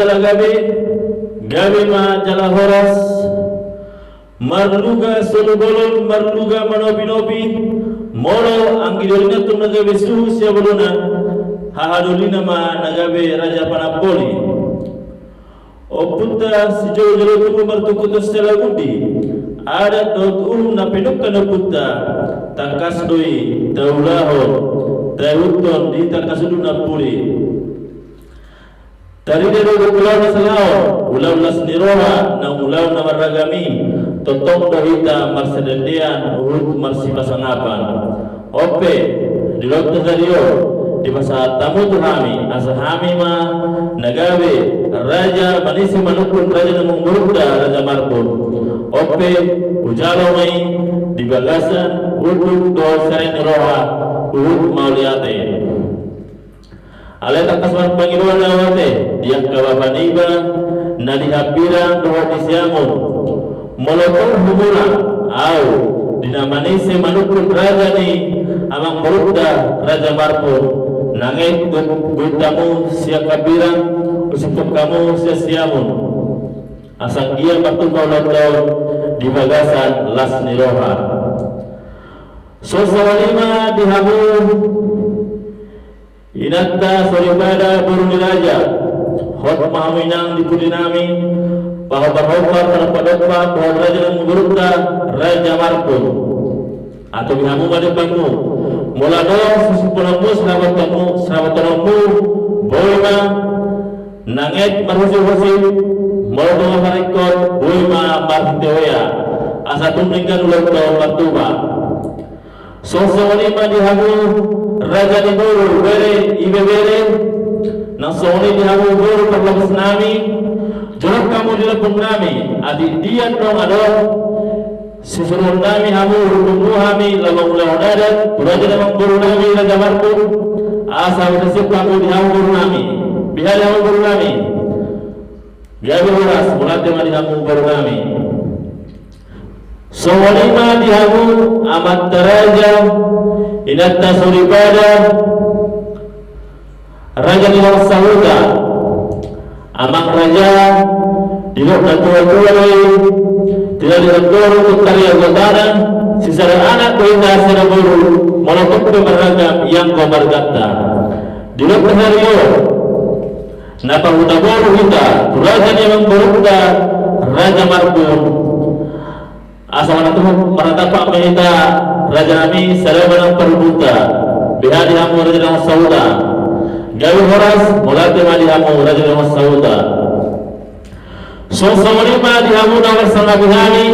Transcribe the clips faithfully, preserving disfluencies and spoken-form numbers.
jala gabe, gabe ma jala horas. Marluga solu bolon, marluga manopi-nopi. Molo anggi dolina tung na gabe suhut siabolona, haha dolina ma na gabe raja panamboli. Ompunta sijolo-jolo tubu martungkot sela gundi. Adat dohot uhum na pinungka ni ompunta, tangkas do i taulahon, taihuthon di tangkas unduk na puli. Tarida do ulaon na salaon, ulaon las ni roha, nang ulaon na marragam i, tongtong do hita marsidendean huhut marsipasangapan. On pe, di ulaonta sadari on, dipasahat hamu tu hami, asa hami ma na gabe raja manise manungkun raja ni amangborunta Raja Marbun. On pe, hujalo ma i di bagasan unduk dohot siarean ni roha, huhut mauliate. Alai tangkas marpangidoan ahu ate di angka bapa niba na di Hambirang dohot di Siamun. Molo tung humurang ahu di na manise manungkun raja ni amangborunta Raja Marbun, nang et gu-, guit hamu sian Hambirang, husiphon hamu sian Siamun. Asa anggiat martupa ulaonta on di bagasan las ni roha. Songon i ma di hamu inanta soripada boru ni raja. Hot ma hamu inang di pudi nami, pahombar-hombar, padompak-dompak dohot raja ni amangborunta Raja Marbun. Atopi hamu ma dembanmu. Molo adong sisipulonmu, sirabotonmu, sirabotonmu, boi ma. Nang et marhusip-husip, molo tung maringkot, boi ma marhite oea. Asa tung denggan ulaonta on martupa. Songon i ma di hamu raja ni boru, bere, ibebere. Nang songon i di hamu boru parlobas nami. Jolo hamu di lambung nami, atik dia nunga adong sisuruhon nami hamu, huhut hami laho mangulahon adat tu raja ni amangboru nami Raja Marbun. Asa hupasahat hamu di hamu boru nami. Beha di hamu boru nami. Gabe horas, mauliate ma di hamu boru nami. Songon i ma di hamu amanta raja, inanta soripada, raja ni dongan sahuta. Amang raja, didok na tua-tua do i, tidak direnggoro tu tariago tanah, sisada anak do hita sada boru, molo tung pe marragam ianggo marganta. Didok na sario, na pahuta boru hita tu raja ni amangborunta Raja Marbun. Asa manat-, manatapak ma hita raja nami, sada ma nang parhundulta. Beha di hamu raja ni dongan sahuta. Gabe horas, mauliate ma di hamu raja ni dongan sahuta. Songon i ma di hamu na marsangapi hami,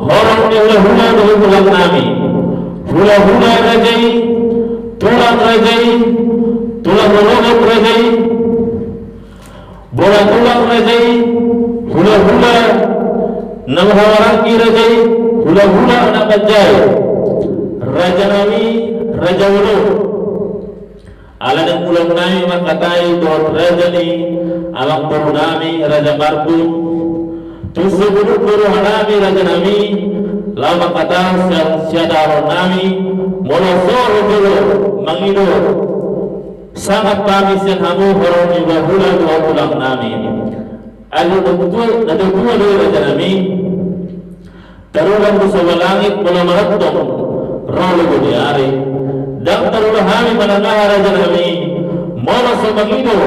horong ni hulahula dohot tulang nami. Hulahula raja i, tulang raja i, tulang lologot raja i. Bola tulang raja i, hulahula na marhahamaranggi raja i, hulahula na manjae. Raja nami, raja olo. Ala naeng ulaon nami mangkatai dohot raja ni amangboru nami Raja Marbun. Tung so buduk do roha nami raja nami, laho mangkatahon sian, sian taharon nami, molo so hujolo mangido sangap hami sian hamu horong ni hulahula dohot tulang nami. Ai na tua, na tua do i raja nami. Tarulang do soba langit molo marontong ro logo ni ari. Ndang tarula hami manang aha raja nami, molo so mangido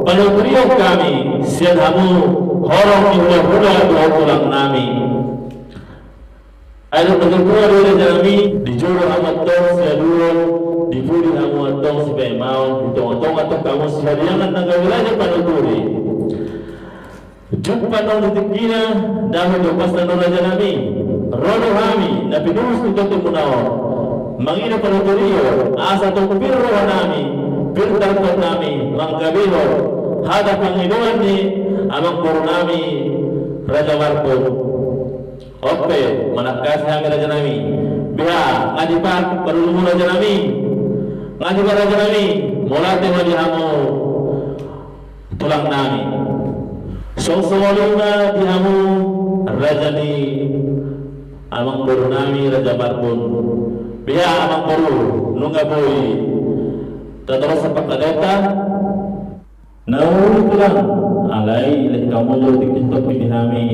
panuturion hami sian hamu horong ni hulahula dohot tulang nami. Ai na tua do i raja nami, di jolo hamu antong siaduon, di pudi hamu antong sipaimaon, di tonga-tonga antong hamu sihaliangan na gabe raja panuturi. Jumpang do di tingkina, dame do pasna do raja nami. Ro do hami na pinurus ni tontumu na on mangido panuturion, asa tung pir roha nami, pir tartor nami manggabehon hata pangidoan ni amangboru nami Raja Marbun. On pe, manangkasi hami raja nami. Beha, nga dipaparhundul raja nami. Nga dipaparhundul raja nami. Mauliate ma di hamu tulang nami. Songon i ma di hamu raja ni amangboru nami Raja Marbun. Beha amangboru, nunga boi tatorop sampang hata. Na uli tulang, alai lehon hamu jolo tingki tongkin di hami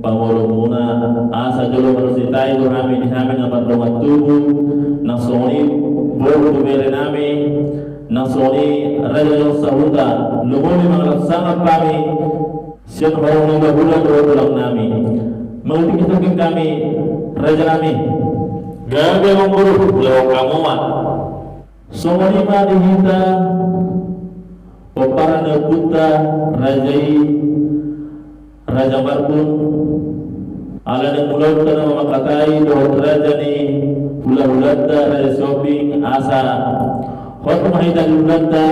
pangolomuna, asa jolo marsitai do hami di hami na mardongan tubu, na songon i boru tu bere nami, na songon i raja ni sahuta, lomo ni mangalap sangap hami sian horong ni hulahula dohot tulang nami. Molo tingki tongkin hami, raja nami. Gabe amangboru, hulahon hamu ma. Songon i ma di hita pomparan ni ompunta raja i, Raja Marbun. Ala ni mulaonta na mangkatai dohot raja ni hulahulanta Raja Sihombing, asa hot ma hita di hulanta,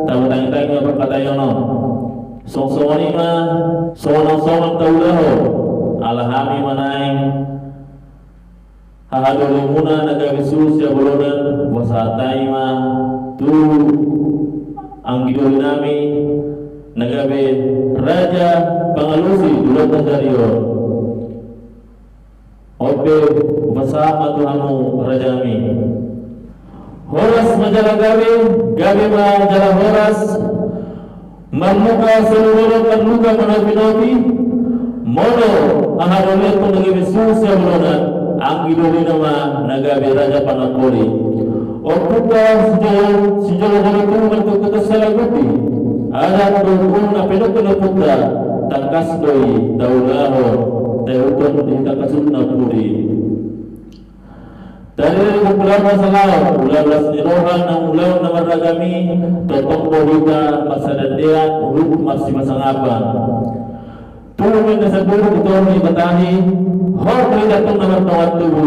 tapatangitangi ma pangkataion on. Songon i ma songon na songon taulahon, ala hami ma naeng hahadolimuna na gabe suhut sihabolonan, hupasahat hami ma tu anggi doli nami na gabe raja pangalusi di ulaonta sadari on. On pe, hupasahat ma tu hamu raja nami. Horas ma jala gabe, gabe ma jala horas. Marmuka solu dolok, marmuka manopinopi. Molo hahadolimuna na gabe suhut sihabolonan, anggi dolina ma na gabe raja panamboli. Ompunta sijolo, sijolojolo tubu martungkothon salagundi. Adat dohot undang na pinungka ni ompunta, tangkas do i taulahon, taihuthon di tangkas undang pudi. Tadi dari kumpulan masa lalu, ulaon las ni roha nang ulaon na marragam i, tongtong do hita marsidandean, huhut marsipasangapan. Tubu ma na sahat di toru ni batahi, hot do hita tong na mardongan tubu,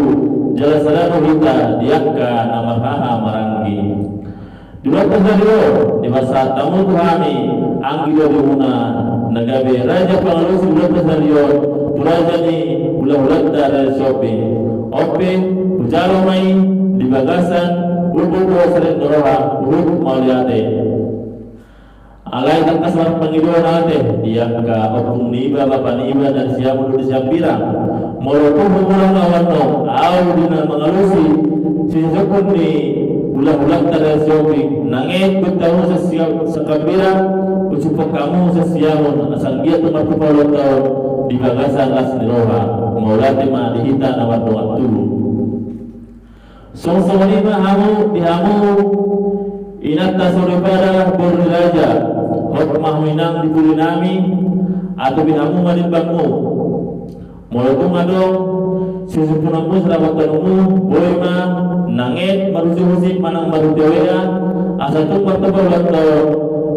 jala sada do hita di angka na marhaha maranggi. Di ulaonta sadari on, dipasahat hamu tu hami anggi dolimuna na gabe raja pangalusi di ulaonta sadari on, tu raja ni hulahulanta Raja Sihombing. On pe, hujalo ma i di bagasan umbun dohot saripeon ni roha, huhut mauliate. Alai tangkas marpangidoan ate di angka ompung niba, bapa niba na di siamun dohot di siambirang. Molo tung hurang ahu annon, ahu di na mangalusi sisungkun ni hulahulanta Raja Sihombing, nanget do hita sian sambirang, husumpang hamu sian siamun, asa anggiat tung martupa ulaonta on di bagasan las ni roha. Mauliate ma di hita na mardongan tubu. Songon i ma hamu, di hamu inanta soripada boru ni raja, hot ma hamu inang di pudi nami, atupi hamu ma nimbangmu. Molo tung adong sisumpunonmu, sirabotonmu, boi ma nanget marhusihusip manang marhutewea, asa tung martupa ulaonta on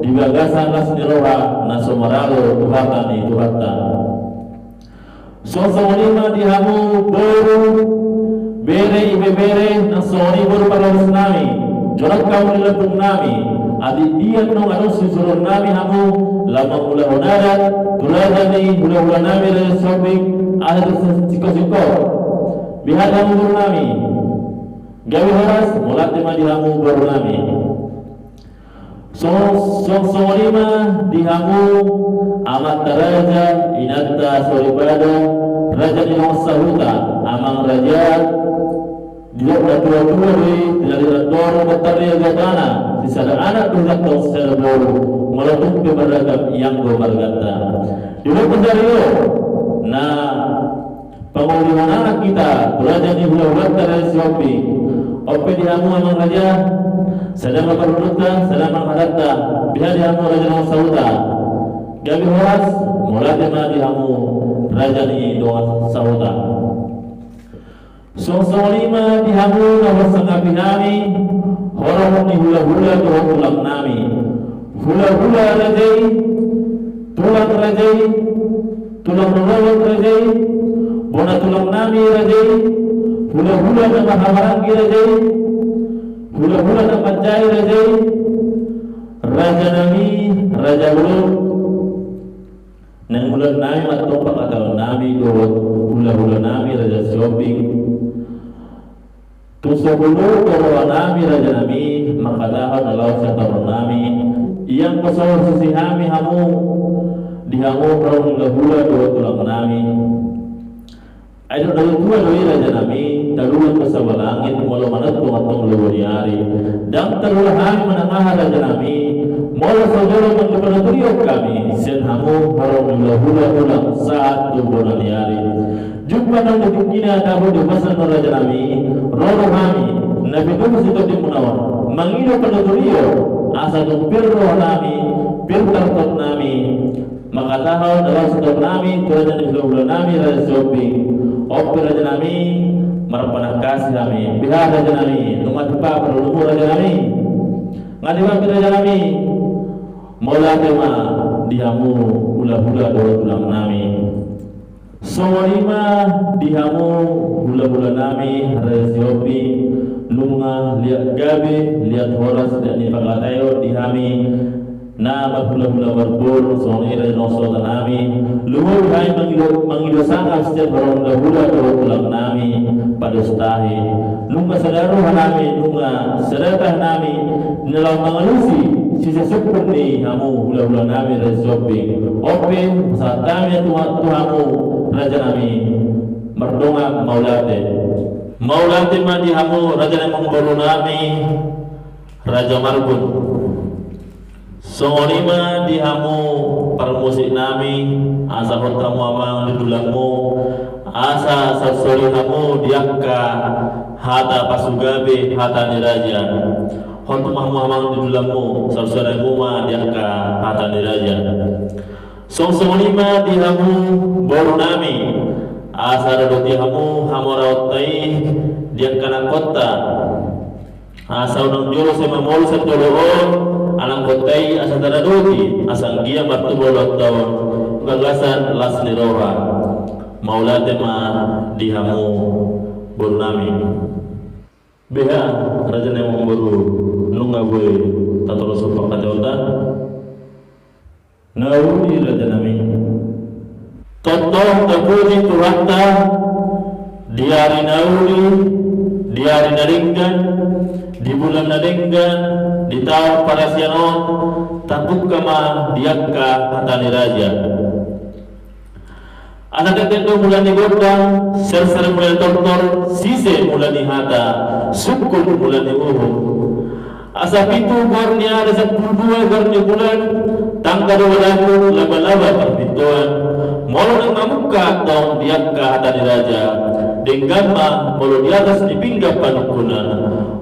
di bagasan las ni roha na so maralo tu hata ni Tuhanta. Songon i ma di hamu boru, bere, ibebere, nang songon i boru parlobas nami, jonok hamu di lambung nami, atik dia nunga adong sisuruon nami hamu laho mangulahon adat tu raja ni hulahula nami Raja Sihombing, asa tung singkotsingkot. Beha di hamu boru nami. Gabe horas, mauliate ma di hamu boru nami. Songon, songon i ma di hamu amanta raja, inanta soripada, raja ni dongan sahuta, amang raja, didok natuatua do i, tinallik andoru, bontar ni agatana, sisada anak do hita tong sisada boru, molo tung pe marragam ianggo marganta. Di ulaonta sadari on, na pangolihon anak hita tu raja ni hulahulanta Raja Sihombing. On pe di hamu amang raja, sada ma parhundulta, sada ma hatanta, beha di hamu raja dongan sahuta. Gabe horas, mauliate ma di hamu raja ni dongan sahuta. Songon i ma di hamu na hupasangapi hami, horong ni hulahula dohot tulang nami. Hulahula raja i, tulang raja i, tulang rorobot raja i, bona tulang nami raja i, hulahula na marhaha maranggi raja i, hulahula na manjae raja i, raja nami, raja bolon. Naeng ulaon nami ma antong pangkataion nami dohot hulahula nami Raja Sihombing. Tung so huluhul do roha nami raja nami mangkatahon na laho sian taruan nami. Ianggo so husisi hami hamu, di hamu horong ni hulahula dohot tulang nami. Ai didok natuatua do i raja nami, talulan do saba langit molo manat tung antong lobo ni ari. Ndang tarula hami manang aha raja nami, Olo so jolo manggido panuturion hami sian hamu horong ni hulahula tulang sahat tu bona ni ari. Jumpa nang di tingkina dapot di pasan raja nami, ro do hami na pinungsi tondimuna on mangido panuturion, asa tung pir roha nami, pir tartop nami mangkatahon na laos tondimuna on tu raja ni hulahula nami, Raja Sihombing. On pe raja nami, marpanangkasi hami. Beha raja nami, nunga tipa parngolumu raja nami. Nga tipa pe raja nami. Mauliate ma di hamu hulahula dohot tulang nami. Songon i ma di hamu hulahula nami, Raja Sihombing, nunga liat gabe, liat horas, liat ni pangkataion di hami na marhulahula marboru, songon i raja na husahota nami. Lumobi hami mangido, mangido sangap sian horong ni hulahula dohot tulang nami, pado Sitahi. Nunga sada roha nami, nunga sada tahi nami na laho mangalusi sisungkun ni hamu hulahula nami, Raja Sihombing. On pe hupasahat hami tu, tu hamu raja nami, mardongan mauliate. Mauliate ma di hamu raja ni amangboru nami, Raja Marbun. Songon i ma di hamu parmusik nami, asa hot hamu amang di tulangmu, asa sarsori hamu di angka hata pasugabe, hata ni raja. Hot ma hamu amang di tulangmu, sarsori hamu ma di angka hata ni raja. Song songon i ma di hamu boru nami, asa radoti hamu hamoraonta i di angka anakkonta. Asa unang jolo sai mamolus sian jolo on anakkonta i, asa taradoti, asa anggiat martumpu ulaonta on di bagasan las ni roha. Mauliate ma di hamu boru nami. Beha raja ni amangboru, nunga boi tatorus pangkataionta. Na uli raja nami. Tongtong tapuji Tuhanta di ari na uli, di ari na denggan, di bulan na denggan, di taon parasian on, tapungka ma di angka hata ni raja. Asa tenten do mula ni gondang, serser mula ni tortor, sise mula ni hata, sungkun mula ni uhum. Asa pitu goar ni ari, sampulu dua goar ni bulan, tangga do balakung, labalaba parpintoan. Molo naeng mamungka antong di angka hata ni raja, denggan ma molo di atas ni pinggan panungkunan.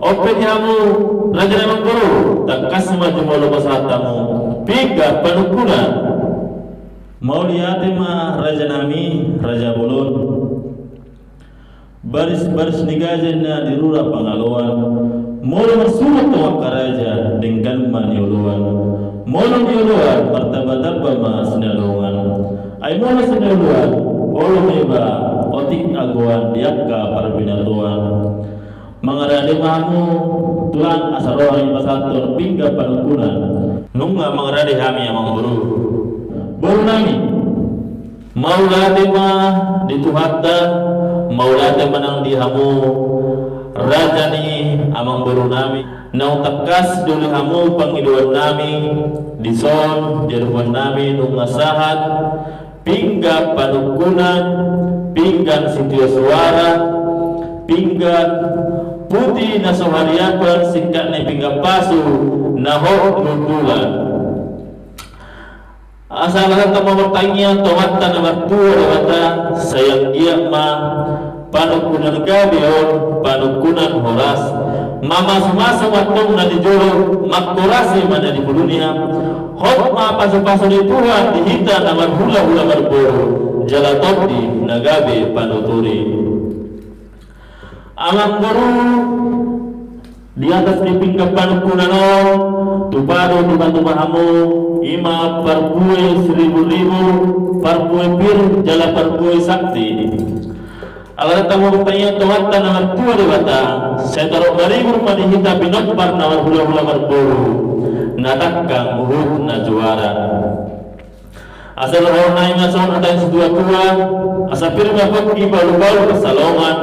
On pe di hamu raja ni amangboru, tangkas ma jumolo pasahat hamu pinggan panungkunan. Mauliate ma raja nami, raja bolon. Baris-baris ni gaja na di rura pangaloan. Molo marsurat tu angka raja, denggan ma nioloan. Molo nioloan, martamba-tamba ma sinalongan. Ai molo sinioloan, olo ma iba otik agoan di angka parbinatoan. Mangarade ma hamu tulang, asa ro hami pasahathon pinggan panungkunan. Nunga mangarade hami amangboru. Boru nami. Mauliate ma di Tuhanta, mauliate ma nang di hamu raja ni amangboru nami. Naung tangkas diuli hamu pangidoan nami, dison di adopan nami nunga sahat pinggan panungkunan, pinggan sitio suara, pinggan puti na so hariapan, singkat ni pinggan pasu na hot hundulan. Asa ala hata ma martangiang tu Amanta na martua Debata, sai anggiat ma panungkunan gabe on panungkunan horas. Mamasumasu ma antong na di jolo, manghorasi ma na di ngoluna. Hot ma pasupasu ni Tuhan di hita na marhulahula marboru, jala tondi na gabe panuturi. Amangboru, di atas ni pinggan panungkunan on, tupa do tupa-tupa hamu, i ma parbue siribu-ribu, parbue pir jala parbue sakti. Ala hata ma martangiang tu Amanta na martua Debata, sai torop maribur ma di hita pinompar na marhulahula marboru, na tangkang huhut na juara. Asa dohonon nami ma songon hata ni situa-tua, asa pir ma pongki, balu-balu pansalongan,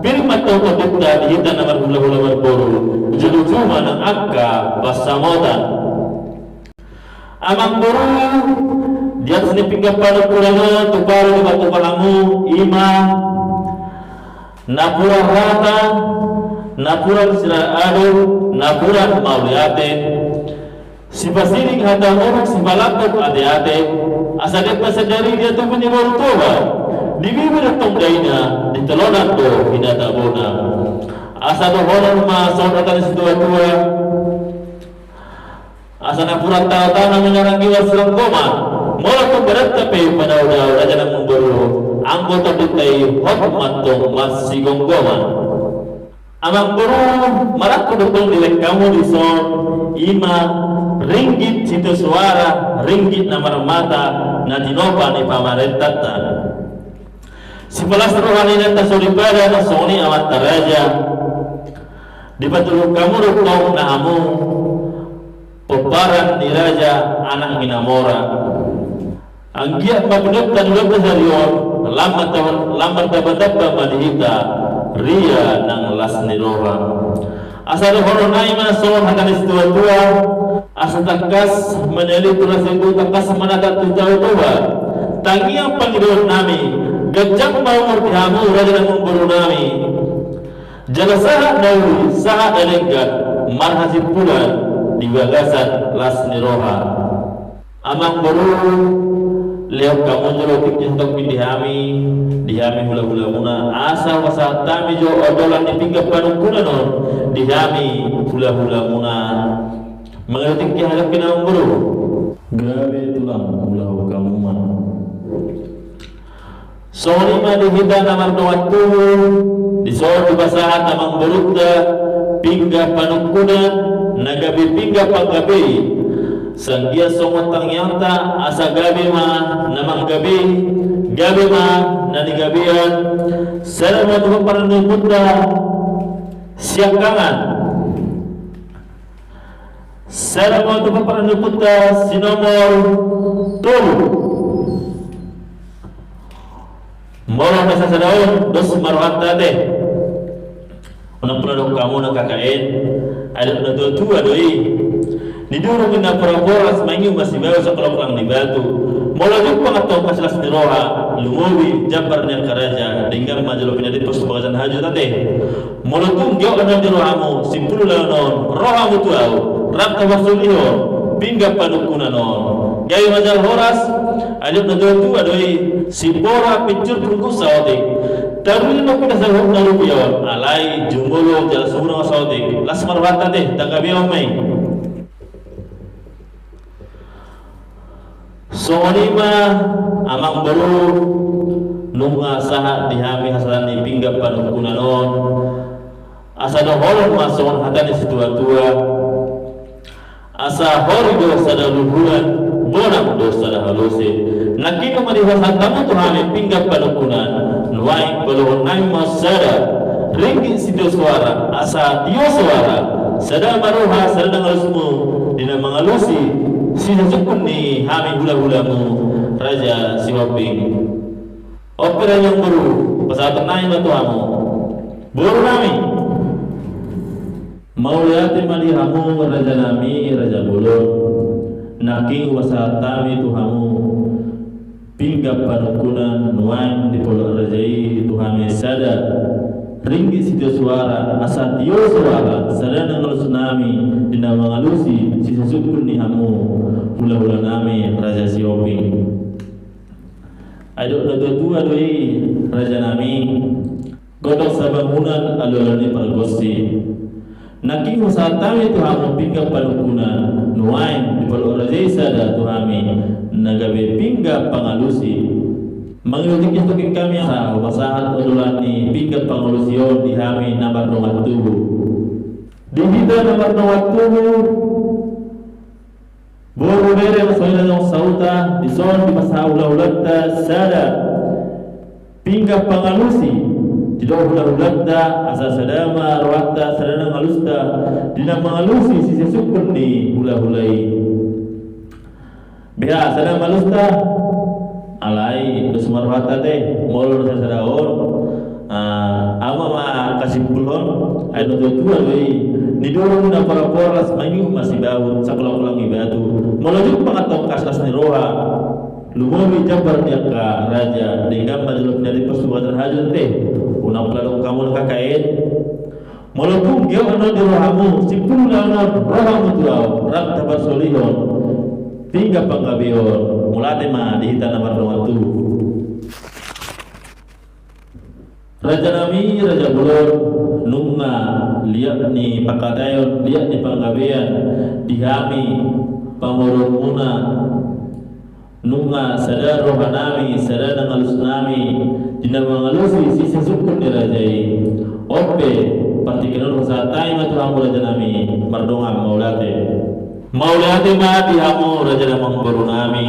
pir ma tongtong di hita na marhulahula marboru, jala tutu ma nang angka pansamotan. Amangboru, di atas ni pinggan panungkunan on, tupa do tupa-tupa hamu, i ma napuran rata, napuran siraradot, napuran mauliate. Sipasiring hata muruk, sipalampok ate-ate, asa demban sadari dia tubu ni boru Toba, di bibir tong daina, di tolonan do hinata bona. Asa dohonon ma songon hata ni situa-tua, asa napuran tao-tao na manarang iwa siranggoman, molo tung berenta pe panau-dao raja na mumboru, anggo tondinta i hot mantong marsigomgoman. Amang boru, marangkup do tong dilehon hamu dison, ima ringgit sitio suara, ringgit na marmata, na tinopa ni pamarentanta. Sipalas roha ni inanta soripada na songon i amanta raja. Dipatuduhon hamu do tong na hamu pomparan ni raja anak ni na mora. Anggiat ma pinoppa di lomo sari on, lam martamba-tamba ma di hita ria nang las ni roha. Asa dohonon nami ma songon hata ni situa-tua, asa tangkas maniali tu las ni boru, tangkas manatap tu Tao Toba. Tangiang pangidoan nami, ganjang ma umur di hamu raja na mumboru nami. Jala sahat na uli, sahat na denggan, marhasimpulan di bagasan las ni roha. Amang boru, lehon hamu jolo tingki hatongki di hami, di hami hula-hulamuna, asa hupasahat hami jo odolan ni pinggan panungkunan on di hami hula-hulamuna. Mangido tingki hatongki, amang boru. Gabe tulang, ulaon hamu ma. Songon i ma di hita na mardongan tubu, dison hupasahat amang borunta pinggan panungkunan na gabe pinggan panggabei. Sai anggiat songon tangiangta asa gabe ma na manggabei, gabe ma na nigabean. Sada ma tu pomparan ni ompunta siangkangan. Sada ma tu pomparan ni ompunta si nomor tolu. Molo na sasada on, dos ma rohanta ate. Unang pola didok hamu na K K N, ai didok na tua-tua do i. Nidurung ninna poraporas, mangiu ma sibaut sangkolangkolang ni batu. Molo jumpang antong asa las ni roha, lumobi jambar ni angka raja, denggan ma jolo pinadimpos tu bagasan hajut ate. Molo tung giot na di rohamu, simpulu laon on, ro hamu tu ahu, rap taparsolihon pinggan panungkunan on. Gabe ma jala horas, ai didok na tua-tua do i, simbora pinsur purguk saotik. Taruli ma pina saluhutna rupiah on, alai jumolo jala sumurung saotik. Las ma rohanta ate, tanggabeon ma i. Songon i ma amang boru, nunga sahat di hami hasahatan ni pinggan panungkunan on. Asa dohonon ma songon hata ni situa-tua. Asa hori do sada uluan, bonang do sada halose. Nangkin ma dipasahat hamu tu hami pinggan panungkunan. Nuaeng paluahon nami ma sada ringgit sitio suara, asa tio suara, sada ma roha, sada nang alusmu, di na mangalusi sisungkun ni hami hula-hulamu, Raja Sihombing. On pe raja boru, pasahaton nami ma tu hamu. Boru nami. Mauliate ma di hamu raja nami, raja bolon. Nangkin hupasahat hami tu hamu pinggan panungkunan, nuaeng dipolok raja i tu hami sada ringgit sitio suara, asa tio suara, sada nang alus nami, di na mangalusi sisungkun ni hamu hula-hula nami, Raja Sihombing. Ai didok na tua-tua do i, raja nami. Godang sabangunan, alu-alu ni pargonsi. Nangkin hupasahat hami tu hamu pinggan panungkunan, nuaeng dipolok raja i sada tu hami na gabe pinggan pangalusi. Mangido tingki hatongki hami asa hupasahat odolan ni pinggan pangalusi on di hami na mardongan tubu. Di hita na mardongan tubu, boru, bere, songon i na naeng sahuta, dison dipasahat hula-hulanta sada pinggan pangalusi. Didok hula-hulanta, asa sada ma rohanta, sada nang alusta, di na mangalusi sisungkun ni hula-hula i. Beha, sada ma alusta. Alai dos ma rohanta ate, molo na sasada on. Ah, ama ma kasimpulhon, ai na tua-tua do i. Nidurung ninna poraporas, mangiu ma sibaut sangkolangkolang ni batu. Molo jumpang antong asa las ni roha, lumobi jambar ni angka raja, denggan ma jolo pinadimpos tu bagasan hajut ate. Unang pola didok hamu na K K N. Molo tung giot annon di rohamu, simpulna annon rohamu tu ahu, rap taparsolihon pinggan panggabeon. Mauliate ma di hita na mardongan tubu. Raja nami, raja bolon, nunga liat ni pangkataion, liat ni panggabean di hami pamoruonmuna. Nunga sada roha nami, sada nangalus nami di na mangalusi sisungkun ni raja i. On pe partingkian on hupasahat hami ma tu hamu raja nami, mardongan mauliate. Mauliate ma di hamu raja ni amangboru nami.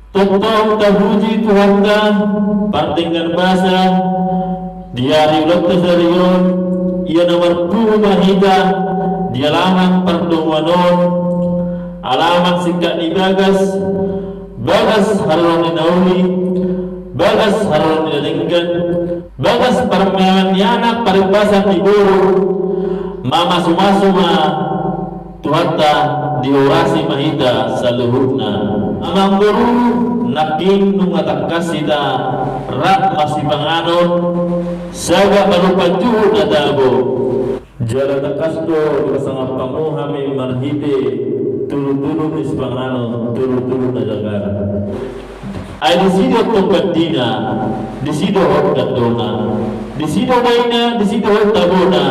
Tongtong tapuji Tuhanta, pardenggan basa, di ari ulaonta sadari on, ia na marpungu ma hita di alaman pardomuan on, alaman singkat ni bagas, bagas haroro ni na uli, bagas haroro ni na denggan, bagas parmeaman ni anak, parimbasan ni boru, mamasumasu ma Tuhanta, dihorasi ma hita saluhutna. Amangboru, nangkin nunga tangkas hita rap masipanganon, sagat manompa juhut na tabo. Jala tangkas do dipasangap hamu hami marhite tudutudu ni sipanganon, tudutudu na jagar. Ai disi do antong gandina, disi do hot gandona, disi do daina, disi do hot tabona,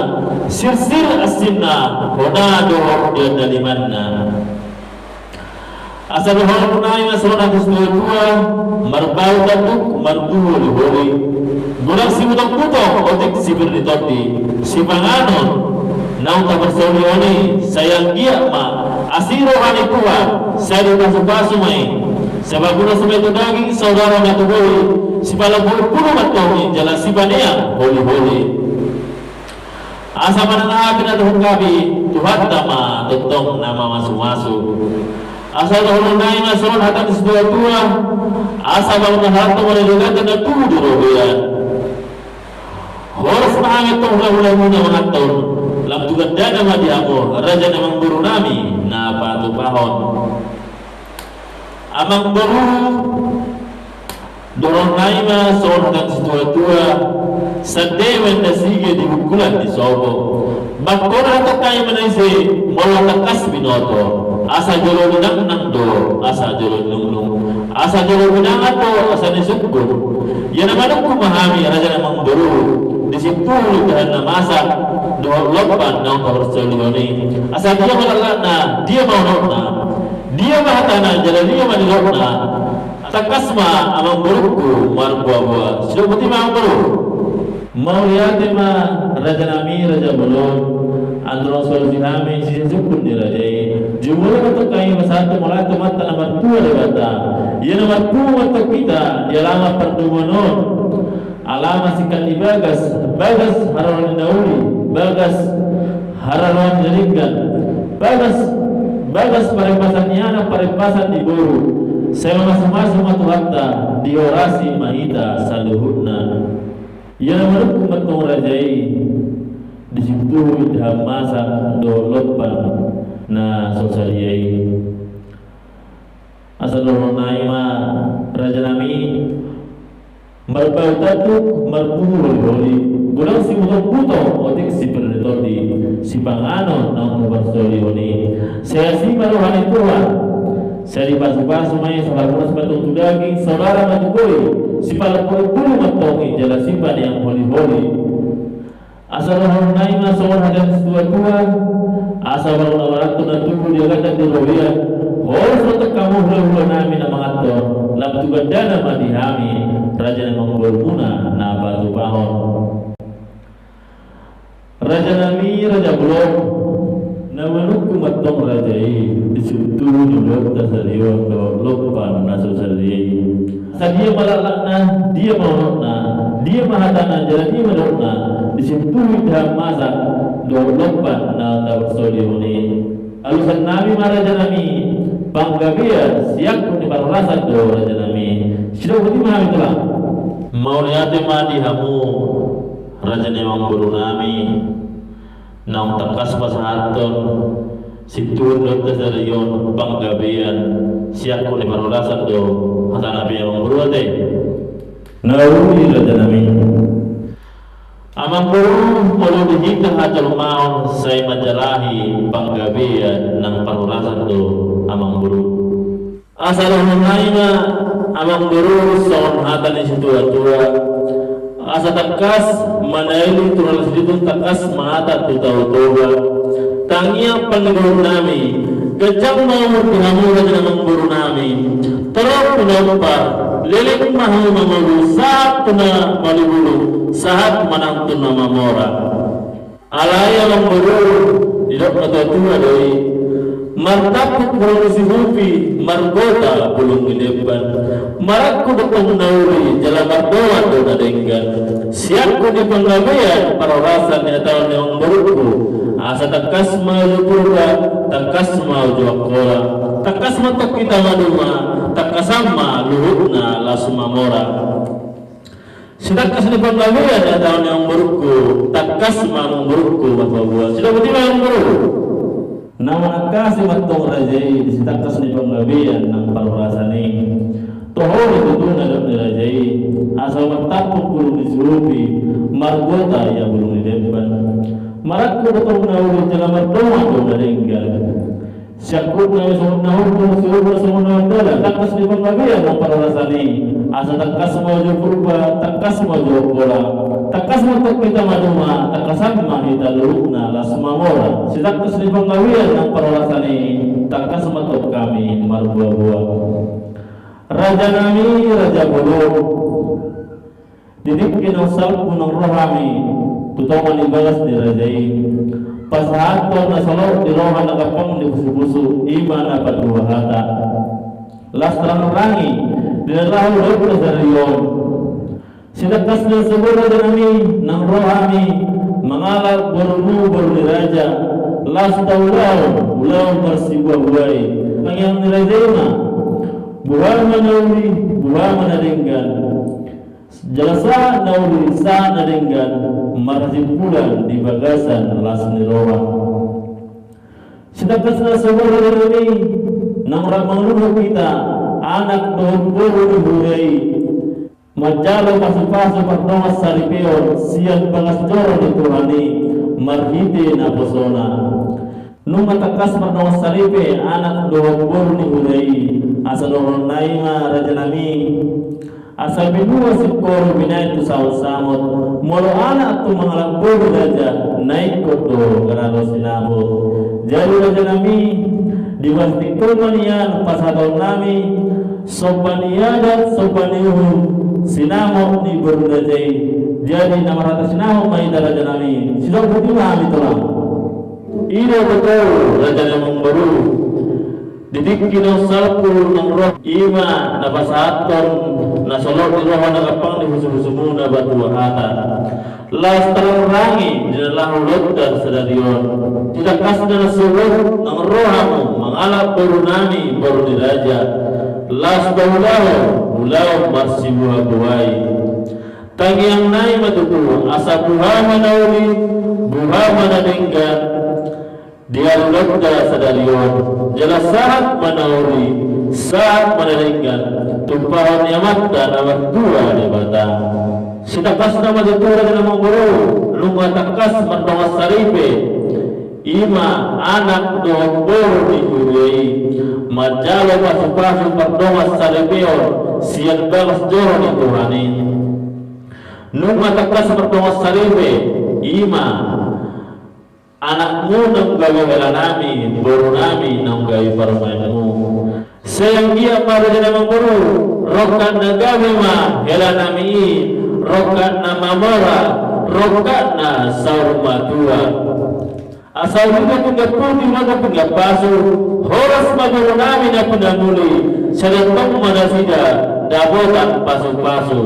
sirsir asinna, hona do hot di andalimanna. Asa dohonon nami ma songon hata ni situatua, marbau tanduk, marpungu holiholi. Godang sibutongkutong, otik sipir ni tondi, sipanganon naung taparsaulihon i, sai anggiat ma asi roha ni Tuhan, sai dipasupasu ma i, sai pangurasi ma i tu daging, saudara ma tu bohi, sipalombu-lombu ma antong i jala sipaneang holiholi. Asa manang aha pe na dohonon nami, Tuhanta ma tongtong na mamasumasu. Asa dohonon nami ma songon hata ni situatua, asa bangun na hata mauliate ma di Debata na tubu di robean. Horas ma hami antong hulahulamuna manganhon, lam tu gandana ma di hamu raja ni amangboru nami na patupahon. Amangboru, dohonon nami ma songon hata ni situatua, sandai ma inna sige di bungkulan ni sopo. Bangkona hatangkami ma na ise, molo tangkas binoto, asa jolo ninangnang do, asa jolo ninungnung, asa jolo ninangan do, asa nisungkun. Ia na manungkun ma hami raja ni amangboru, di sintuhu indahan na masa dohot lompan naung taparsaulihon i. Asa dia ma laklakna, dia ma unokna, dia ma hatana, jala dia ma nidokna. Tangkas ma amangborungku marboaboa. Sidok boti ma amangboru. Mauliate ma raja nami, raja bolon. Andorang so alusi hami sisungkun ni raja i, jumolo ma antong hami pasahat mauliate tu Amanta na martua Debata. Ia na marpungu ma antong hita di alaman pardomuan on. Alaman singkat ni bagas, bagas haroro ni na uli, bagas haroro ni na denggan, bagas, bagas parimbasan ni anak, parimbasan ni boru. Sai mamasumasu ma Tuhanta, dihorasi ma hita saluhutna. Ia na manungkun ma antong raja i, di sintuhu indahan masa dohot lompan na so sadia i. Asa dohonon nami ma raja nami, marbau tanduk, marpungu holiholi, godang sibutongkutong, otik sipir ni tondi, sipanganon naung taparsaulihon i. Sai asi ma roha ni Tuhan, sai dipasupasu ma i, sai pangurasi ma antong tu daging, saudara ma tu bohi, sipalombu-lombu ma antong i jala sipaneang holiholi. Asa dohonon nami ma songon hata ni situatua, asa bangun na marantun na tubu di agatan di robean, horas ma antong hamu hulahula nami na manganhon, lam tu gandana ma di hami raja ni amangborumuna na patupahon. Raja nami, raja bolon, na manungkun ma antong raja i, di sintuhu ni ulaonta sadari on dohot lompan na so sadia i. Asa dia ma laklakna, dia ma unokna, dia ma hatana, jala dia ma nidokna, di sintuhu indahan masa dohot lompan na taparsaulihon i. Alusan nami ma raja nami, panggabean siangkup ni parhorasan do raja nami. Sidok boti ma hami tulang. Mauliate ma di hamu raja ni amangboru nami. Naung tangkas pasahathon sintuhu ni ulaonta sadari on panggabean siangkup ni parhorasan do hata nami amangboru ate. Na uli raja nami. Amangboru, molo di hita hajolmaon sai manjalahi panggabean nang parhorasan do, Amangboru. Asa dohonon nami ma, Amangboru, songon hata ni situatua: Asa tangkas ma na i tu ralan Situtu, tangkas ma hata tu Tao Toba. Tangiang pangidoan nami, ganjang ma umur di hamu raja ni amangboru nami, torop ma na umpar, leleng ma hamu mangolu, sahat tu na malugulu, sahat ma nang tu na mamora. Alai, Amangboru, didok na tuatua do i: Martampuk bulung ni sihupi, margota bulung ni demban. Marangkup do tong na uli, jala mardongan do na denggan. Siangkup ni panggabean parhorasan ni hataon ni amangborungku: Asa tangkas ma uju Purba, tangkas ma uju Angkola. Tangkas ma tong hita maduma, tangkasan ma luhutna las mamora. Sitangkas ni panggabean ni hataon ni amangborungku, tangkas ma amangborungku marbuabua. Sidok boti ma, Amangboru. Na manangkasi ma tong raja i di sitangkas ni panggabean nang parhorasan i. Toho do tutu na didok ni raja i: Asa martampuk bulung ni sihupi, margota ia bulung ni demban. Marangkup do tong na uli, jala mardongan do na denggan. Siangkup nami songon na hundul, siuhur songon na dalan. Tangkas ni panggabean nang parhorasan i: Asa tangkas ma uju Purba, tangkas ma uju Angkola. Tangkas ma tong hita maduma, tangkasan ma hita luhutna las mamora. Sitangkas ni panggabean nang parhorasan i, tangkas ma tong hami marbuabua. Raja nami, raja bolon. Di tingki naung salpu naung ro hami tu tonga ni bagas ni raja i, pasahathon na solot di roha na gampang ni pusupusu, i ma na patua hata. Las tarangrangi di na laho lobi sadari on. Sitangkas na sogot, raja nami, naung ro hami mangalap borumu, boru ni raja, las taulahon ulaon marsibuabuai. Tangiang ni raja i ma: Boha ma na uli, boha ma na denggan. Jala sahat na uli, sahat na denggan, marhasimpulan di bagasan las ni roha. Sitangkas na sogot, raja nami, naung rap mangaluhon hita, anak dohot boru ni huria i, manjalo pasupasu pardongan saripeon sian bagas joro ni Tuhan i, marhite naposona. Nunga tangkas mardongan saripe anak dohot boru ni huria i, asa dohonon nami ma, raja nami: Asa binua singkoru binahen tu samotsamot, molo anak tung mangalap boru raja, na ingkon do garar sinamot. Jadi, raja nami, di bagasan tingki on ma nian pasahaton nami somba ni adat, somba ni uhum, sinamot ni boru ni raja i. Jadi, na marhata sinamot ma hita, raja nami. Sidok boti ma hami, tulang. I do tutu, raja ni amangboru, di tingki naung salpu naung ro, i ma na pasahathon na solot di roha na gampang ni pusupusumu, na patua hata. Las tarangrangi di na laho lobi sadari on. Sitangkas na sogot naung ro hamu mangalap boru nami, boru ni raja, las taulahon ulaon marsibuabuai. Tangiang nami ma tutu, asa boha ma na uli, boha ma na denggan, di ari lobi sadari on, jala sahat ma na uli, sahat ma na denggan, tumpahon ni Amanta na martua Debata. Sitangkasna ma tutu, raja ni amangboru, nunga tangkas mardongan saripe, i ma anak dohot boru ni huria i, manjalo pasupasu pardongan saripeon sian bagas joro ni Tuhan i. Nunga tangkas mardongan saripe, i ma anakmu naung gabe hela nami, boru nami naung gabe parumaenmu. Sai anggiat ma, raja ni amangboru, rongkap na gabe ma hela nami i, rongkap na mamora, rongkap na saur matua. Asa uju pinggan pudi, uju pinggan pasu, horas ma boru nami na pinamuli, sai tongtong ma nasida dapotan pasupasu.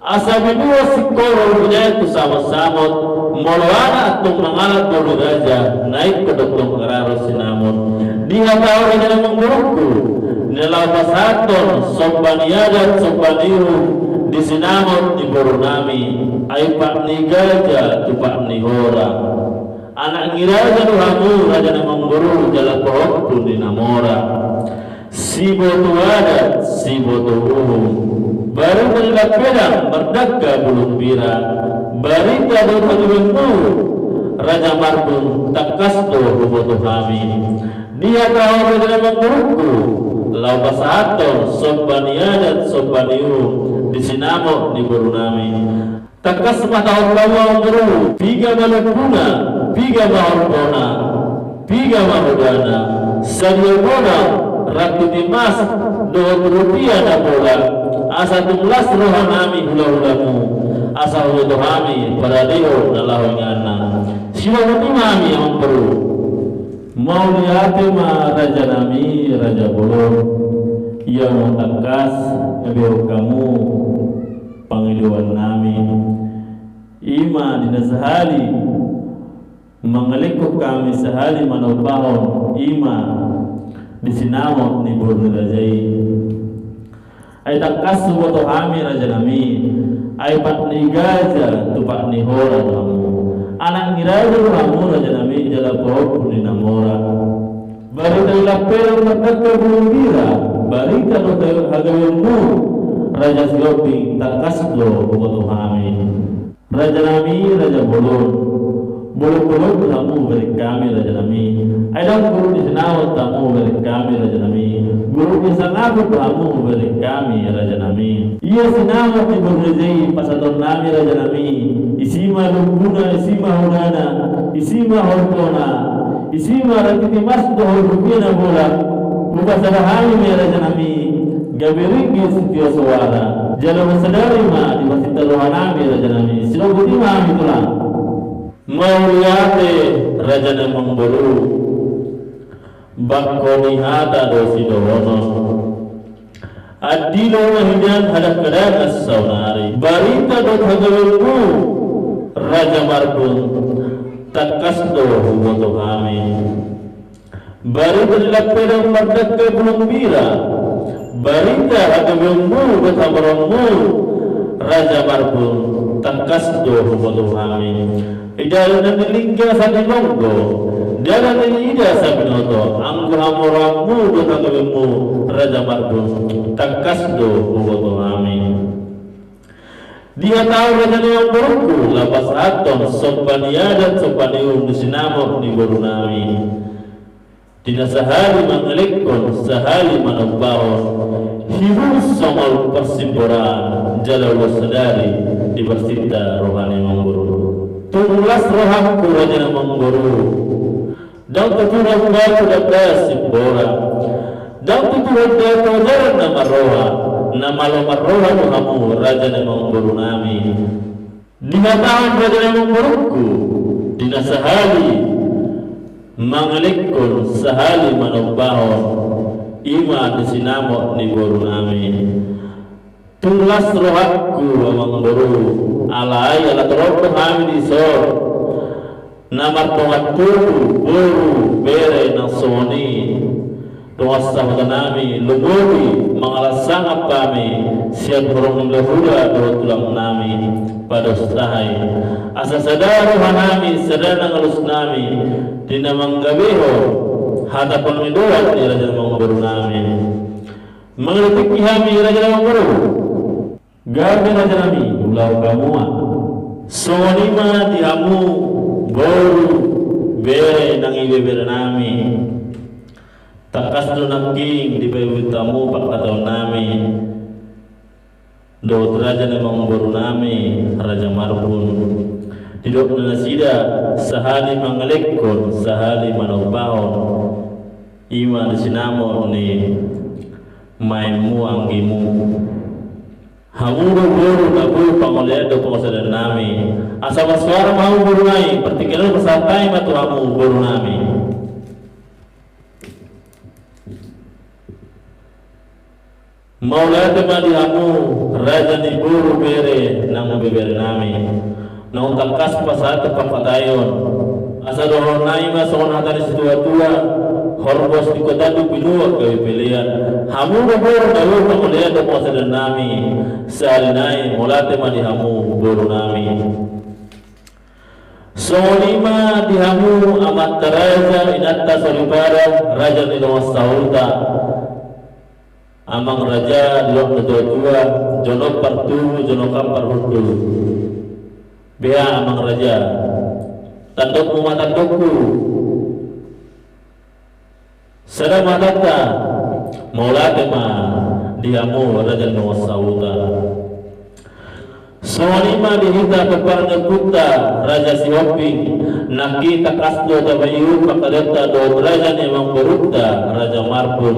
Asa binua singkoru binahen tu samotsamot, molo anak tung mangalap boru ni raja, na ingkon do tong garar sinamot. Di hata on, raja ni amangborungku, na laho pasahathon somba ni adat, somba ni uhum di sinamot ni boru nami, ai pat ni gaja tu pat ni hora. Anak ni raja do hamu, raja ni amangboru, jala pahompu ni na mora. Siboto adat, siboto uhum. Baru melipat pedang, mardangka bulung bira. Barita dohot hagabeonmu, Raja Marbun, tangkas do huboto hami. Dihatahon raja ni amangborungku, laho pasahathon somba ni adat, somba ni uhum di sinamot ni borunami. Tangkas ma taon hamu amangboru, piga ma lombuna, piga ma hortona, piga ma hodana, sadia bolon, rantiti mas, dohot rupia na bolak, asa tung las rohanami hulahulamu, asa huboto hami paradehon na laho inganan. Siboto ma hami amangboru. Mauliate ma rajanami, raja bolon. Ia ma tangkas, gabe hamu pangidoannami. I ma di na sahali mangelekhon hami, sahali manombahon, i ma di sinamot ni boru ni raja i. Ai tangkas huboto hami rajanami, ai pat ni gaja tu pat ni hora do hamu. Anak ni raja do hamu rajanami, jala pahompu ni na mora. Barita di lampedang mardangka bulung bira, barita dohot hagabeonmu, Raja Sihombing, tangkas do huboto hami. Rajanami, raja bolon. Bolon-bolon do hamu bereng hami rajanami. Ai ndang buruk ni sinamot hamu bereng hami rajanami. Buruk ni sangaput do hamu bereng hami rajanami. Ia sinamot ni boru ni raja i pasahatonnami rajanami. Isi ma lombuna, isi ma hodana, isi ma hortona, isi ma rantiti mas dohot rupia na bolak. Hupasada hami ma i rajanami. Gabe ringgit sitio soara. Jala marsadari ma diparsinta rohanami rajanami. Sidok boti ma hami tulang. Mauliate raja ni amangboru. Bangko ni hata do sidohonon. Andilo ma hian hadangkadangan saonari. Barita dohot hagabeonmu, Raja Marbun, tangkas do huboto hami. Barita di lampedang mardangka bulung bira. Barita hagabeonmu dohot hamoraonmu, Raja Marbun, tangkas do huboto hami. Di dalan na nilingga sahat di longgo, dalan na niida sahat di binoto, anggo hamoraonmu dohot hagabeonmu, Raja Marbun, tangkas do huboto hami. Dihatahon raja ni amangborungku, laho pasahathon somba ni adat, somba ni uhum di sinamot ni borunami. Di na sahali mangelekhon, sahali manombahon, hibul songol parsimboran, jala ulos sadari diparsinta roha ni amangboru. Tung las rohangku raja ni amangboru. Ndang tutu roha batu dapot simbora. Ndang tutu roha batu ajaran na marroha, na malo marroha do hamu raja ni amangborunami. Dihatahon raja ni amangborungku, di na sahali mangelekhon sahali manombahon, i ma di sinamot ni borunami. Tung las rohangku amangboru, alai ala torop do hami dison. Na martonga tubu, boru, bere, nang songon i. Dongan sahutanami, lumobi, mangalap sangap hami, sian horong ni hulahula dohot tulangnami, Padostahai. Asa sada rohanami, sada nang alusnami, di na manggabehon hata pangidoan ni raja ni amangborunami. Mangalehon tingki hami raja ni amangboru. Gabe rajanami, ulaon hamu ma. Songon i ma di hamu, boru, bere, nang ibeberenami. Tangkas do nangkin dipaihut hamu pangkataonnami dohot raja ni amangborunami, Raja Marbun. Didok nasida, sahali mangelekhon, sahali manombahon. I ma di sinamot ni maenmu anggimu. Hamu do boru na boi pangolaion dohot pangusadannami. Asa marsoara ma hamu boru nai, partingkian on pasahat hami ma tu hamu boru nami. Mauliate ma di hamu, raja ni boru bere nang bebere nami. Naung tangkas pasahat pangkataion. Asa dohonon nai ma songon hata ni situatua, horbo di kota tu binua gabe pelean. Hamu do boru na boi pangolaion dohot pangusadannami. Sahali nai mauliate ma di hamu boru nami. Songon i ma di hamu amanta raja, inanta soripada, raja ni dongan sahuta. Amang raja, didok na tuatua, jonok partubu, jonok parhundul. Beha amang raja, tandokmu ma tandokku. Sada ma hatanta, mauliate ma di hamu raja ni dongan sahuta. Songon i ma di hita pomparan ni ompunta Raja Sihombing, nangkin tangkas do tapaihut pangkataionta dohot raja ni amangborunta Raja Marbun.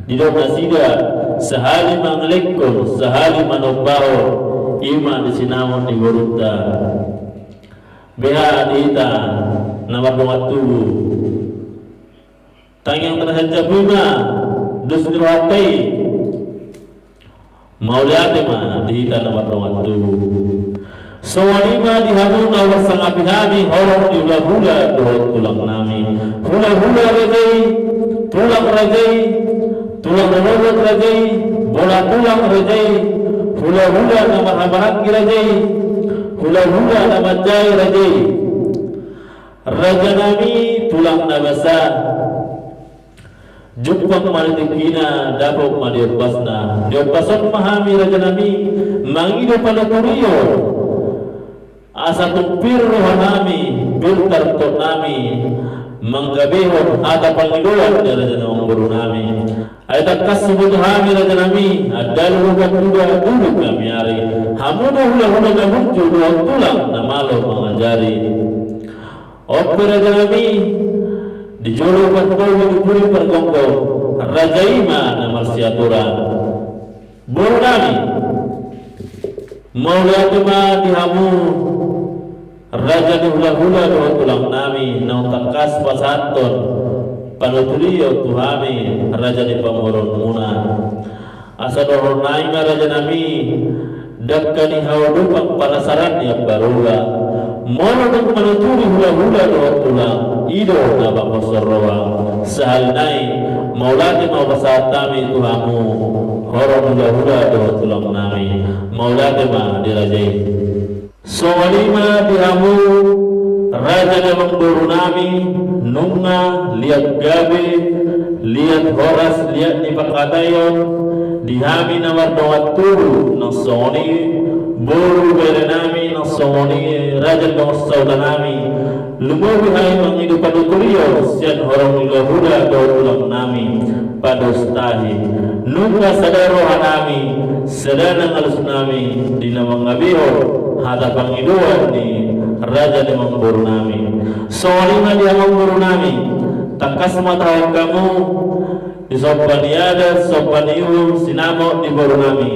Didok nasida, sahali mangelekhon, sahali manombahon, i ma di sinamot ni borunta. Beha di hita na mardongan tubu. Tangiang na tarhajap i ma dos ni rohanta i. Mauliate ma di hita na mardongan tubu. Songon i ma di hamu na marsangapi hami, horong ni hulahula dohot tulang nami. Hulahula raja i, tulang raja i, tulang rorobot raja i, bola tulang raja i, hulahula na marhahamaranggi raja i, hulahula na manjae raja i. Raja nami, tulang na basa. Jumpang ma di tingkina, dapot ma di ombasna. Di ombas on ma hami raja nami mangido panuturion. Asa tung pir roha nami, pir tartonami manggabehon hata pangidoan ni raja ni amangboru nami. Ai tangkas huboto hami raja nami, andalu do pangidoan, dulu hami ari. Hamu do hulahula na burju dohot tulang na malo mangajari. On pe raja nami, di jolo partogi, di pudi pargomgom, raja i ma na marsiaturan. Boru nami, mauliate ma di hamu raja ni hulahula dohot tulang nami, naung tangkas pasahathon panuturion tu hami raja ni pamoruonmuna. Asa dohonon nami ma raja nami, dangka ni haudupan panasaran ni ambarola. Molo dung manuturi hulahula dohot tulang, i do na panghoshon roha. Sahali nai, mauliate ma hupasahat hami tu hamu, horong hulahula dohot tulang nami. Mauliate ma di raja i. Songon i ma di hamu raja ni amangboru nami, nunga liat gabe, liat horas, liat ni pangkataion di hami na mardongan tubu, nang songon i boru bere nami, nang songon i raja ni dongan sahuta nami. Lumobi hami mangido panuturion sian horong ni hulahula dohot tulang nami. Pados tahi, nunga sada roha nami, sada nang alus nami di na mangabehon hata pangidoan ni raja ni amangboru nami. Songon i ma di amangboru nami, tangkas ma tahaon hamu di somba ni adat, somba ni uhum, sinamot ni boru nami.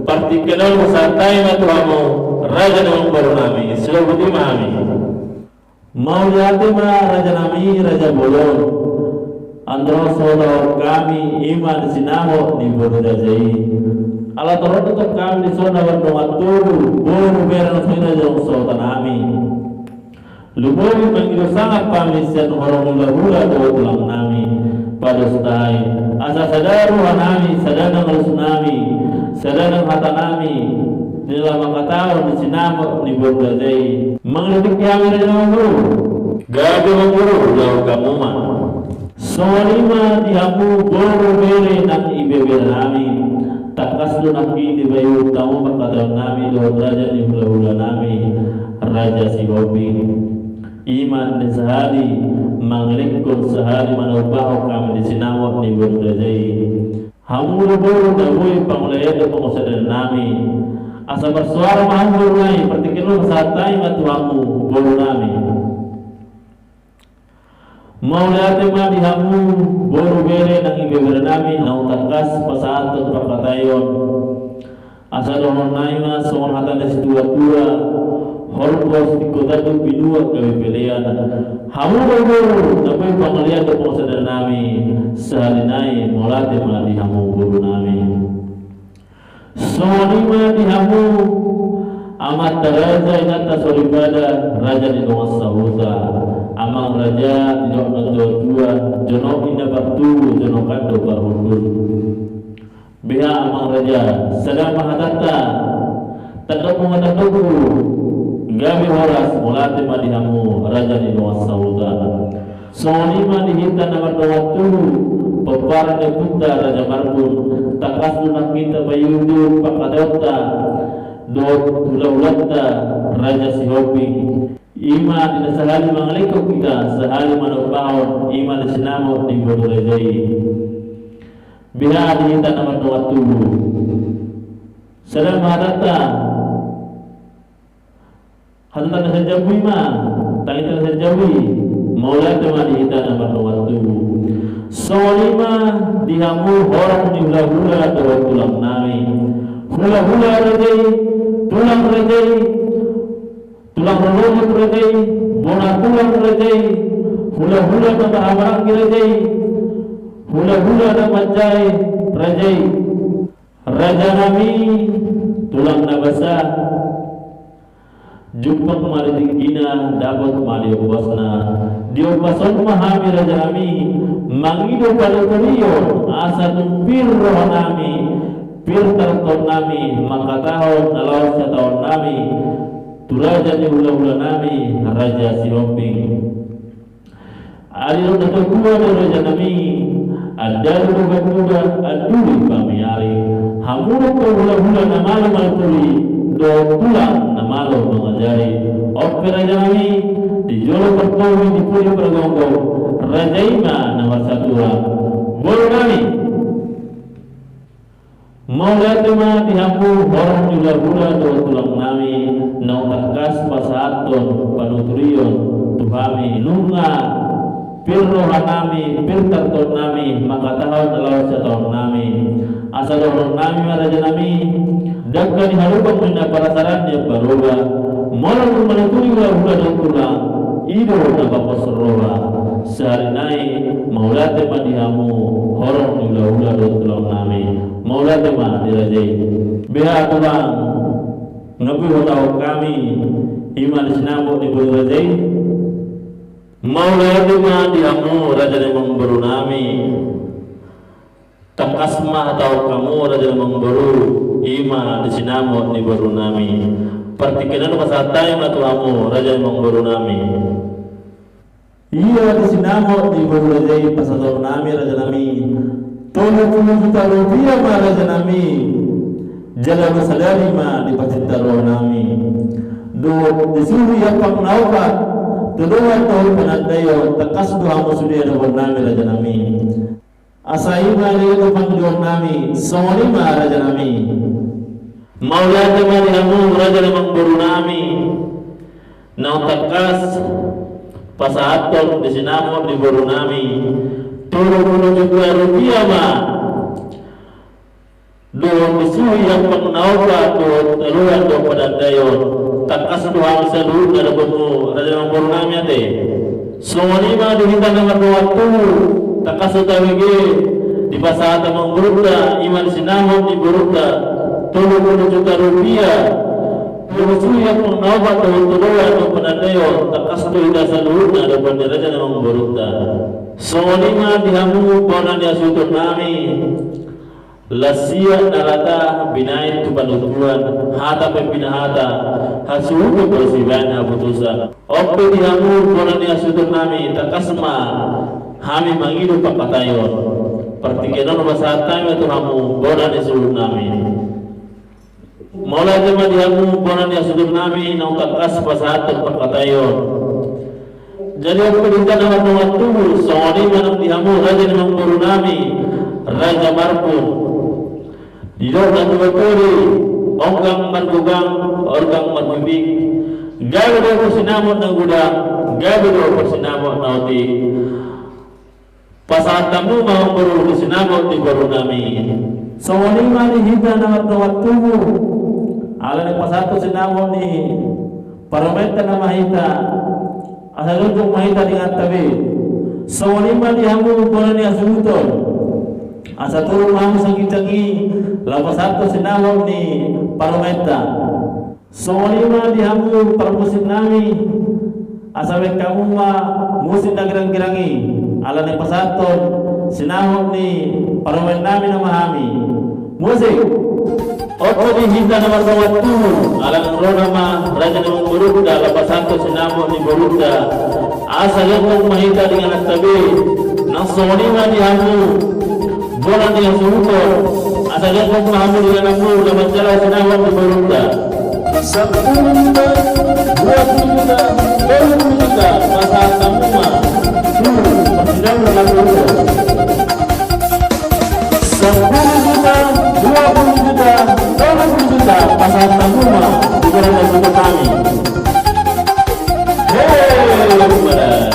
Partingkian on hupasahat hami ma tu hamu raja ni amangboru nami. Silobut i ma hami. Mauliate ma raja nami, raja bolon. Andorang so tahaon hami, i ma di sinamot ni boru raja i. Ala torop do tong hami dison na mardongan tubu, boru bere nang songon i raja ni dongan sahuta nami. Lumobi mangido sangap hami sian horong ni hulahula dohot tulang nami. Pados tahi, asa sada roha nami, sada nang alus nami, sada nang hata nami, di na mangkatahon di sinamot ni boru raja i. Mangido tingki hami raja ni amangboru. Gabe amangboru, laho hamu ma. Songon i ma di hamu boru bere nang ibebere nami. Tangkas do nangkin dipaihut hamu pangkataion nami dohot raja ni hulahula nami, Raja Sihombing. I ma na sahali mangelekhon, sahali manombahon hami di sinamot ni boru raja i. Hamu do boru na boi pangulaion dohot pangunsadean nami. Asa marsoara ma hamu boru nami, partingkian on pasahat hami ma tu hamu boru nami. Mauliate ma di hamu boru bere nang ibebere nami, naung tangkas pasahathon pangkataion. Asa dohonon nami ma songon hata ni situatua: Horbo singkotan do, binuat gabe pelean. Hamu do boru na boi pangulaion dohot pangunsadean nami, sahali nai mauliate ma di hamu boru nami. Songon i ma di hamu amanta raja, inanta soripada, raja ni dongan sahuta. Amang raja, didok na tuatua: Jonok ninna partubu, jonok an do parhundul. Beha amang raja, sada ma hatanta, tandokmu ma tandokku. Gabe horas, mauliate ma di hamu raja ni dongan sahuta. Songon i ma di hita na mardongan tubu, pomparan ni ompunta Raja Marbun. Tangkas do nangkin tapaihut pangkataionta dohot hulahulanta Raja Sihombing. I ma di na sahali mangalehon hita, sahali manombahon, i ma di sinamot ni boru raja i. Beha di hita na mardongan tubu. Sada ma hatanta. Hatanta na sian jambu i ma, tangihonta na sian jambu i. Mauliate ma di hita na mardongan tubu. Songon i ma di hamu horong ni hulahula dohot tulang nami. Hulahula raja i, tulang raja i, tulang rorobot raja i, bona tulang raja i, hulahula na marhahamaranggi raja i, hulahula na manjae raja i. Raja nami, tulang na basa, jumpang ma di tinggina, dapot ma di ombasna. Di ombas on ma hami raja nami mangido panuturion, asa tung pir roha nami, pir tartonami mangkatahon na laos hataonnami tu raja ni hulahula nami Raja Sihombing. Adi do na tua-tua do raja nami, andari do ganuda, anduri pamiari. Hamu do hulahula na malo manuturi, dohot tulang na malo mangajari. On pe raja nami, di jolo partogi, di pudi pargonggo, raja i ma na marsatua. Boru nami. Mauliate ma di hamu horong ni hulahula dohot tulang nami, naung tangkas pasahathon panuturion tu hami nunga pir roha nami, pir tartonami mangkatahon na laos hataonnami. Asa dohonon nami ma raja nami, dangka ni halupang ma na parasaran ni ambaroba. Molo dung manuturi hulahula dohot tulang, i do na pos roha. Sahali nai, mauliate ma di hamu horong ni hulahula dohot tulang nami. Mauliate ma di raja i. Beha tulang, nga boi hutangihon hami, i ma di sinamot ni boru raja i. Mauliate ma di hamu raja ni amangboru nami. Tangkas ma hutangihon hamu raja ni amangboru, i ma di sinamot ni boru nami. Partingkian on pasahat hami ma tu hamu raja ni amangboru nami. Ia di sinamot ni boru raja i pasahaton nami raja nami, tolu pulu juta rupia ma raja nami. Jala ma sadari ma dipasinta roha nami. Dohot disuhi ampang na opat, tu dongan dohot panandaion, tangkas do hamu sude dohonon nami raja nami. Asa i ma di hita pangidoan nami, songon i ma raja nami. Mauliate ma di hamu raja ni amangboru nami. Naung tangkas pasahathon di sinamot ni boru nami, tolu pulu juta rupia ma. Dohot disuhi ampang na opat, dohot oloan dohot panandaion. Tangkas do hami saluhutna dohononmu raja ni amangboru nami ate. Songon i ma di hita na mardongan tubu, tangkas do tabege dipasahat amangborunta, i ma di sinamot ni borunta, tolu pulu juta rupia. Dohot disuhi ampang na opat, dohot oloan dohot panandaion, tangkas do hita saluhutna dohonon ni raja ni amangborunta. Songon i ma di hamu bona ni hasuhuton nami. Lansia na rata binahen tu panuntutan, hata pe pinahata, hasuhuton pe sibahen haputusan. On pe di hamu bona ni hasuhuton nami, tangkas ma hami mangido pangkataion. Partingkian on pasahat hami ma tu hamu bona ni suhut nami. Mauliate ma di hamu bona ni hasuhuton nami naung tangkas pasahathon pangkataion. Jadi on pe di hita na mardongan tubu, songon i ma nang di hamu raja ni amangboru nami, raja Marpun. Didok na tuatua do, onggang margogang, organg marpipik. Gabe do parsinamot na godang, gabe do parsinamot na otik. Pasahat hamu ma amangboru di sinamot ni boru nami. Songon i ma di hita na mardongan tubu. Ala ni pasahat sinamot ni parumaenta nama hita, asa jongjong ma hita di inganan tabe. Songon i ma di hamu bona ni hasuhuton. Asa turun ma hamu sangginsanggi, laho pasahat sinamot ni parumaenta. Songon i ma di hamu parmusik nami, asa bahen hamu ma musik na girang-girang i, ala ni pasahathon sinamot ni parumaen nami nama hami. Musik. On pe di hita na mardongan tubu, ala nang ro nama raja ni amangborunta, laho pasahathon sinamot ni borunta. Asa jongjong ma hita di inganan tabe, nang songon i ma di hamu bona ni hasuhuton, asa jongjong ma hamu di ingananmu, laho manjalo sinamot ni borunta. Sepuluh juta, dua puluh juta, tolu puluh juta, pasahat hamu ma. Tuh, masih jauh lagi. Sepuluh juta, dua puluh juta, tolu puluh juta, pasahat hamu ma. Bukan ada bukan kami. Hei, pada.